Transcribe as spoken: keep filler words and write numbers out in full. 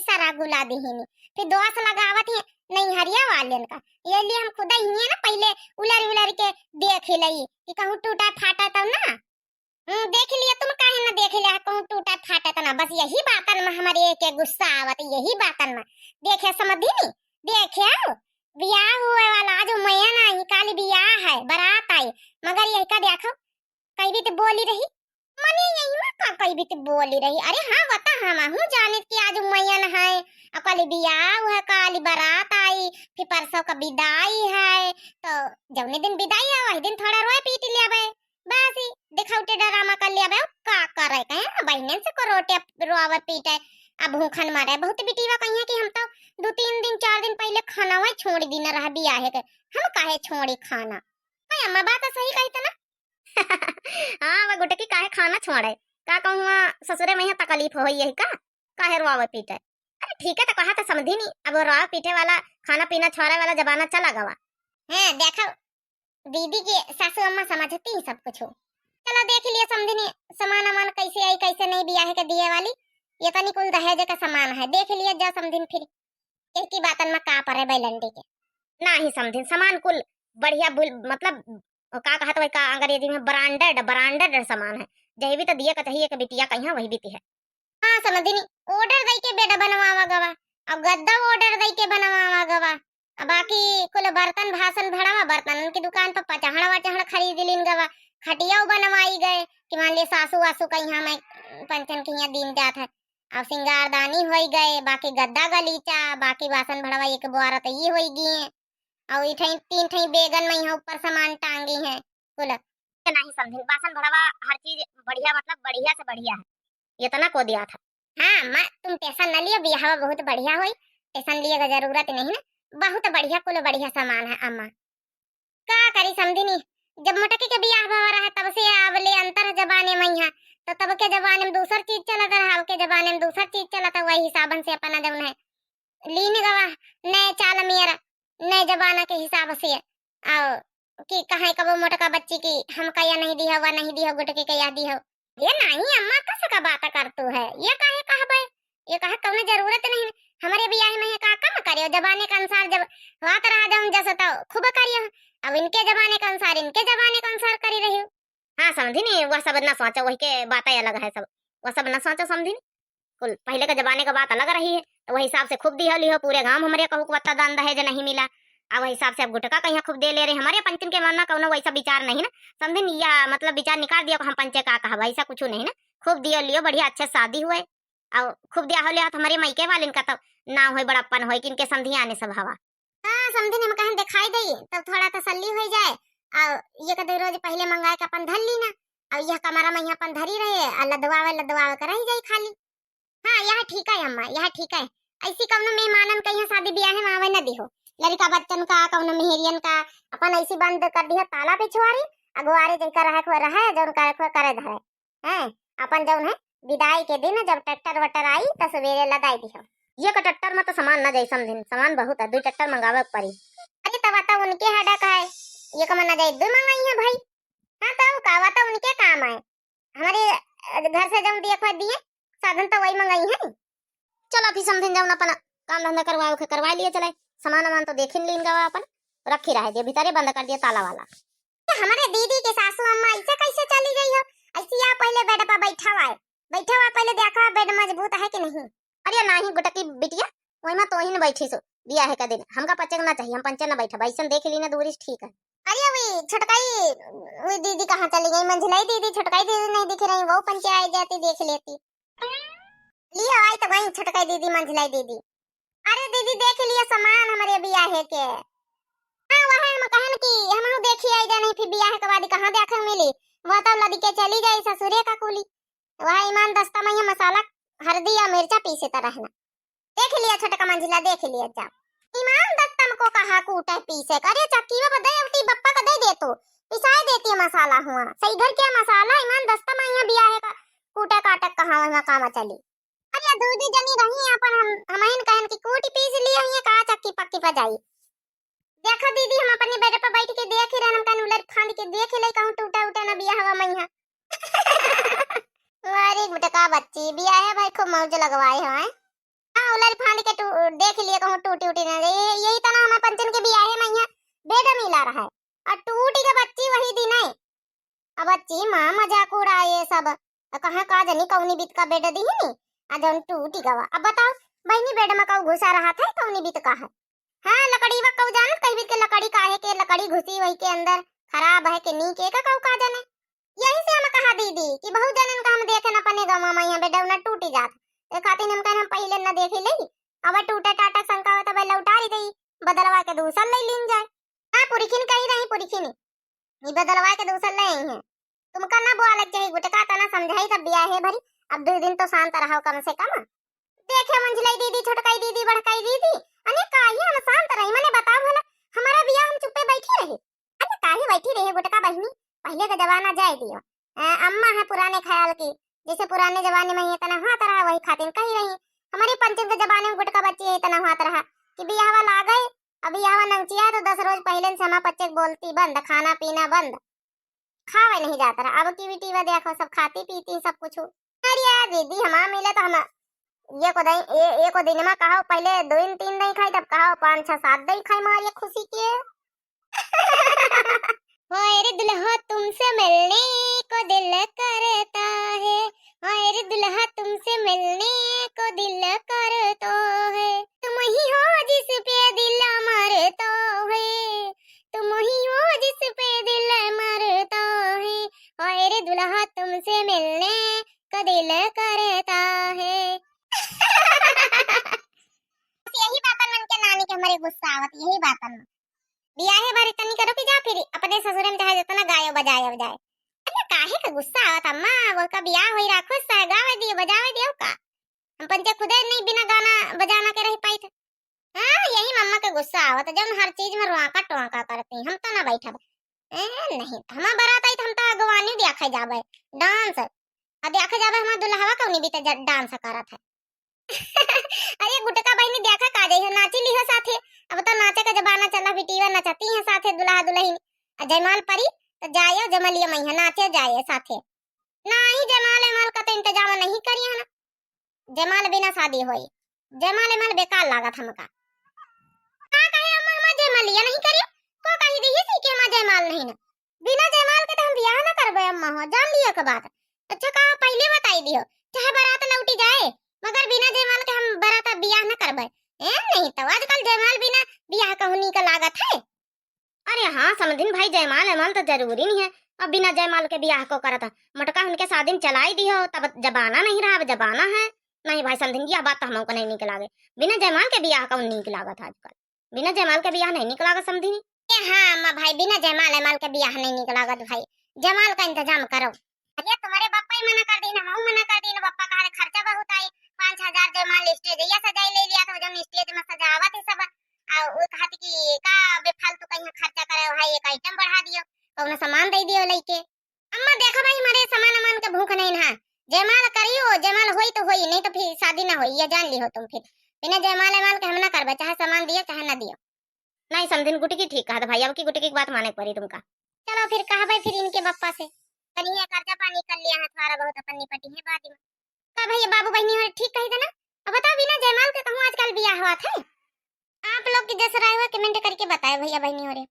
सारा गुला दिहिनी, फिर दोष लगावत ही नैहरिया वालेन का। ये लिए हम खुदा ही ना पहिले उलर उलर के देख ही लई कि कहूँ टूटा फाटा तब ना। हम्म, देख लिया तुम, काहे ना देख लिया कहूँ टूटा फाटा तना। बस यही बातन में हमारे एक, एक गुस्सा आवत, यही बातन में। देखे समधिनी, देखे, बियाह हुए वाला, आज मैया नाही, काली बियाह है, बारात आई, मगर यही का देखो, कई भी तो बोली रही, मने यही में का कई भी तो बोली रही। अरे हाँ, बता, हम हूँ जानित कि आज मैया है, और काली बियाह है, काली बारात आई, फिर परसों का विदाई है, तो जौने दिन विदाई है वही दिन थोड़ा रोए पीट लिया बे। बस ही दिखौटे डरामा कर लिया बे, का करे कहे बहनन से को रोटे रोवे पीटे। अब भूखन मारे बहुत बिटिया कहिए कि हम तो दो तीन दिन, चार दिन पहिले खाना वही छोड़ दी न रहा बियाहे के। हम काहे छोड़ी खाना? है अम्मा, बात सही कही त ना। हाँ, वो गुटकी काहे खाना छोड़े? का कहूँ, ससुरे में यहाँ तकलीफ होई यही का? काहे रोवे पीटे? अरे ठीक है, तो कहा था समधिनी, अब वो रोवे पीटे वाला, खाना पीना छोड़े वाला जमाना चला गवा। हाँ, देखो, दीदी के सासू अम्मा समझती ही सब कुछ हो। चलो देख लिए समधिनी, सामान अमान कैसे आई, कैसे नहीं, बियाहे के दिए वाली, ये तनी कुल दहेज का सामान है, देख लिए जा समधिन फिर। एक ही बातन में का परे बैलंडी के। नाही समधिन, सामान कुल बढ़िया बुल-, मतलब, का कहत वही का अंग्रेजी में, ब्रांडेड, ब्रांडेड सामान है। जही भी तो दिए का चाहिए कि बिटिया कहिया वही बीती है। हाँ समधिनी, ऑर्डर दई के बेड बनवावा गवा, अब गद्दा ऑर्डर दई के बनवावा गवा, अब बाकी कुल बर्तन भासन भड़ावा, बर्तनन की दुकान पर पचहड़ वचहड़ खरीद लीन गवा, खटियाऊ बनवाई गए कि मान लिए सासू वासू का यहाँ में पंचन के यहाँ दीन जात है, अब सिंगारदानी होई गए, बाकी गद्दा गलीचा, बाकी बासन भड़ावा एक बुआरा तो ये होई गए, और इठई तीन ठई बेगन में यहाँ ऊपर सामान टांगी है कुल। नाही समधिन, बासन भड़ावा हर चीज बढ़िया, मतलब बढ़िया से बढ़िया है, इतना को दिया था। हाँ माँ, तुम टेंशन न लियो, बियाहवा बहुत बढ़िया होई, टेंशन लिए का जरूरत नहीं ना, बहुत बढ़िया, कुल बढ़िया सामान है अम्मा। का करी समधिनी, जब मोटकी के बियाह भवा रहा तब से अब ले अंतर जमाने में यहाँ, तो तब के जमाने में दूसर चीज चलत रहा, अब के जमाने में दूसर चीज चलत है, वही हिसाबन से अपना जौन है लीन गवा, नए चाल मेरा, नए जमाना के हिसाब से। आओ कि कहे कबो मोटका बच्ची की हमका या नहीं दिया, वह नहीं दिया, गुटकी के या दिया। ये नाही अम्मा, कस का बात कर तू है, ये काहे कहबे? ये कहे कौनो जरूरत नहीं। हमारे बियाह में ये का कम करियो, जमाने के अनुसार जब बात रहा जौन जस तो खूब करियो, अब इनके जमाने के अनुसार, इनके जमाने के अनुसार करी रही। हाँ समधिनी, वह सब न सोचो, वही के बातें अलग है सब, वह सब न सोचो समधिनी। कुल पहिले के जमाने के बात अलग रही है, तो वही हिसाब से खूब दिहो लिहो, पूरे गाँव हमरे कहू के बता दान दहेज नहीं मिला। अब वही हिसाब से अब गुटका कहिया खूब दे ले रहे, हमारे पंचन के मन में कौनो वैसा विचार नहीं ना समधिन, या मतलब विचार निकाल दियो कि हम पंचे का कहब, ऐसा कुछ नहीं ना। खूब दियो लियो, बढ़िया अच्छे शादी हुए, और खूब दिया हो लिया तो हमारे मायके वालिन का तो नाम होई, बड़प्पन होई कि इनके समधिया ने सब हवा। हाँ समधिन, हम कहें दिखाई दई तब थोड़ा तसल्ली हो जाए, और ये का दो रोज पहिले मंगाए के अपन धर ली ना, और यह कमरा में यहाँ अपन धरी रहे, और लदवावे लदवावे के रह जाई खाली। हाँ, यह ठीक है अम्मा, यह ठीक है। ऐसी कौनो मेहमानन का यहाँ शादी ब्याह में आवे न दिहो। लड़का बच्चन का, कौनो मेहरियन का, अपन ऐसी बंद कर दिहो ताला पिछुआरी, अगुआरी जैका रहे को रहे, जौन करे को करे धरे। हैं, अपन जौन है, विदाई के दिन जब ट्रैक्टर वैक्टर आई, तो सवेरे लदाई दिहो। ये का ट्रैक्टर में तो सामान न जाई समधिन, सामान बहुत है, दो ट्रैक्टर मंगावे के पड़ी। अरे, तब तो उनके हडक है, ये का मन न जाई, दो मंगाई है भाई। हाँ, तो का, वो तो उनके काम है। हमारे, अ, घर से जौन दिए खोज दिए, साधन तो वही मंगाई है। चलो फिर समधिन जौन अपना काम धंधा करवाओ के करवा लिए चले, सामान वामान तो देखिन लीन गवा अपन, रखी रहे दिए भीतरे बंद कर दिए ताला वाला। ये हमारे दीदी के सासू अम्मा ऐसे कैसे चली गई हो? ऐसी आप पहले बेड पर बैठा हुआ है, बैठा हुआ पहले देखा बेड मजबूत है कि नहीं। अरे नाही गुटकी बिटिया, वही में तो ही न बैठी सो, बियाह के दिन हमका पचे के ना चाहिए, हम पंचे ना बैठब, ऐसन देख ली ना दूरी से ठीक है। अरे वी छोटकाई, वी दीदी कहाँ चली गई? मंझिलाई दीदी, छोटकाई दीदी नहीं दिख रही, वो पंचे आई जाती देख लेती। लियो आई तो वही छोटकाई दीदी, मंझिलाई दीदी। अरे दीदी देख लियो सामान हमारे बियाहे के। हाँ वह हम कहन कि हम देखी आई जाने फिर बियाह के बाद कहाँ देखे मिली, वह तो लदी के चली जाई ससुरे का कुली। वह ईमान दस्ता में ये मसाला, हरदी या मिर्चा पीसे त रहना। देख लिया छोटका मंझिला, देख लिया जा। ईमान दस्ता में को कहा कूटे पीसे, अरे चक्की में दे अवटी बप्पा का दे दे तू, पिसाए देती है मसाला हुआ। सही घर के मसाला ईमान दस्ता में यहाँ बियाहे का कूटे काटे कहाँ वहाँ काम चली। अरे दीदी जनी रही अपन हम, हम इन कहन की कूटी पीस लिया हुई का चक्की पक्की पर जाई। देखो दीदी हम अपने बेड पर बैठ के देख ही रहन, हम कहन उलट फांद के देख ले कहूँ टूटा उटा ना बियाह हवा मैया। अरे गुटका बच्ची बियाहे भाई खूब मौज लगवाए हो, हैं? हाँ, उलर फांद के टू-, देख लिए कहूँ टूटी उटी ना जाए। ये-, यही तना हमारे पंचन के बियाहे में यहाँ बेड मिला रहा है। और टूटी के बच्ची वही दिन है। अब बच्ची माँ मजाक उड़ाए सब। अ कहाँ का जनी कौनी बीत का बेड दी ही नी। आ जौन टूटी गवा। अब बताओ, बहिनी बेड में कऊ घुसा रहा था, कौनी बीत का है? हाँ, लकड़ी बा कऊ जानत कही बीत के लकड़ी काहे के लकड़ी घुसी वही के अंदर खराब है के नीक है का कऊ का जाने। यही से हम कहा दीदी कि बहुत जनन का हम देखे न अपने गाँव में यहाँ बेडौना टूटी जात। ए खातिर हम कहन हम पहिले न देखे ले। अब टूटे टाटे शंका हो तब लौटारी दई, बदलवा के दूसर ले लीन जाए। हाँ, पुरखिन कही रही पुरखिन। ई बदलवा के दूसर ले आई हैं। तुमका ना बोला चाहिए, गुटका तना समझाई तब बियाहे भरी। अब दो दिन तो शांत रहो कम से कम। देखे मंझिलाई दीदी, छोटकाई दीदी, बड़काई दीदी, अने काहे हम शांत रही? मने बताओ भला, हमारा बियाह हम चुप्पे बैठी रही? अरे काहे बैठी रही गुटका बहिनी, पहिले का जमाना जाए दियो। अ, अम्मा है पुराने ख्याल की, जैसे पुराने जमाने में ये तना हुआ तरह वही खातिर कही रही। हमारे पंचन के जमाने में गुटका बच्ची है तना हुआ तरह कि बियाह वाला आ गए, अब बियाह वाला नंचिया तो दस रोज पहिले से हमारे बच्चे के बोलती बंद, खाना पीना बंद, खावे नहीं जाता रहा। अब की बेटी बा देखो सब खाती पीती सब कुछ। अरे यार दीदी हमारा मिले तो हम ये को दई, ये, ये को दिन में कहो पहिले दो दिन तीन दिन खाई, तब कहो पाँच छह सात दिन खाई मार ये खुशी के। हाय रे दुल्हा तुमसे मिलने को दिल करता है, हाय रे दुल्हा तुमसे मिलने को दिल करता है, तुम ही हो जिस पे दिल मरता है, तुम ही हो जिस पे दिल मरता है, हाय रे दुल्हा तुमसे मिलने को दिल करता है। यही बातन मन के नानी के हमरे गुस्सा आवत, यही बातन। बियाहे बारी तनी करो कि जा फिर अपने ससुरे में चाहे जितना गायो बजायो जाए। अरे काहे का गुस्सा आवत अम्मा, वो का बियाह होई रहा, खुश है, गावे दियो, बजावे दियो का? हम पंचे खुदे नहीं बिना गाना बजाना के रह पाई थे। हाँ, यही मम्मा के गुस्सा आवत, जौन हर चीज में रोआका टोआका करती, हम तो ना बैठब। ए, नहीं, हमार बारात आई तो हम तो अगवानी दिया खाई जाबे, डांस। आ देखा जावे हमार दुल्हवा कौनी बीते ज-, डांस करत है। अरे गुटका बहिनी देखा का जाई हो, नाची लिहो साथे। अब तो नाचे का जमाना चला, बिटिया नचती है साथे दुल्हा दुल्हन। आ जयमाल परी तो जायो जमलिया मैया नाचे जाए साथे। नहीं जयमाल एमाल का तो इंतजाम नहीं करिए ना। जयमाल बिना शादी होई, जयमाल एमाल बेकार लागत हमका। का कहे अम्मा, हमार जयमालिया नहीं करियो? को कही दिही सी कि हमार जयमाल नहीं ना? बिना जयमाल के तो हम बियाह ना करबे अम्मा हो, जान लियो के बात। अच्छा का पहिले बताई दियो, चाहे बारात लौटी जाए, मगर बिना जयमाल के हम बारात बियाह ना करबे। ए नहीं तो आजकल जयमाल बिना बियाह कहूँ नीक लागत है। अरे हाँ समधिन भाई, जयमाल एमाल तो जरूरी नहीं है। अब बिना जयमाल के बियाह को करत है? मोटका उनके शादी में चलाई दियो, तब जमाना नहीं रहा, अब जमाना है। नहीं भाई समधिन, यह बात तो हमको नहीं नीक लागे। बिना जयमाल के बियाह कौन नीक लागत है आजकल? बिना जयमाल के बियाह नहीं नीक लागत समधिन। ए हाँ अम्मा भाई, बिना जयमाल एमाल के बियाह नहीं नीक लागत भाई। जयमाल का इंतजाम करो। अरे तुम्हारे बप्पा ही मना कर दीन, हम मना कर दीन। बप्पा कहा खर्चा बहुत आई, पाँच हजार जयमाल स्टेज या सजाई ले लिया था, जौन स्टेज में सजावत है सब। आ वो कहत कि का बेफालतू कहीं खर्चा करे भाई, एक आइटम बढ़ा दियो, कौनो सामान दे दियो लइके। अम्मा देखा भाई, हमारे सामान अमान के भूख नहीं ना, जयमाल करियो, जयमाल होई तो होई, नहीं तो फिर शादी ना होई, ये जान लिहो तुम फिर। बिना जयमाल एमाल के हम ना करबे, चाहे सामान दियो चाहे ना दियो। नहीं समधिन, गुटकी ठीक कहत भाई, अब की गुटकी की बात माने के पड़ी तुमका। चलो फिर कहबे फिर इनके बप्पा से। तनी ये कर्जा पानी कर लिया है, थोड़ा बहुत अपन निपटी है बाद में। का भैया बाबू बहिनी हो रे, ठीक कही देना। अब बताओ बिना जयमाल के कहूँ आजकल बियाह हुआ थे? आप लोग की जस राय हुआ कमेंट करके बताए भैया बहिनी हो रे।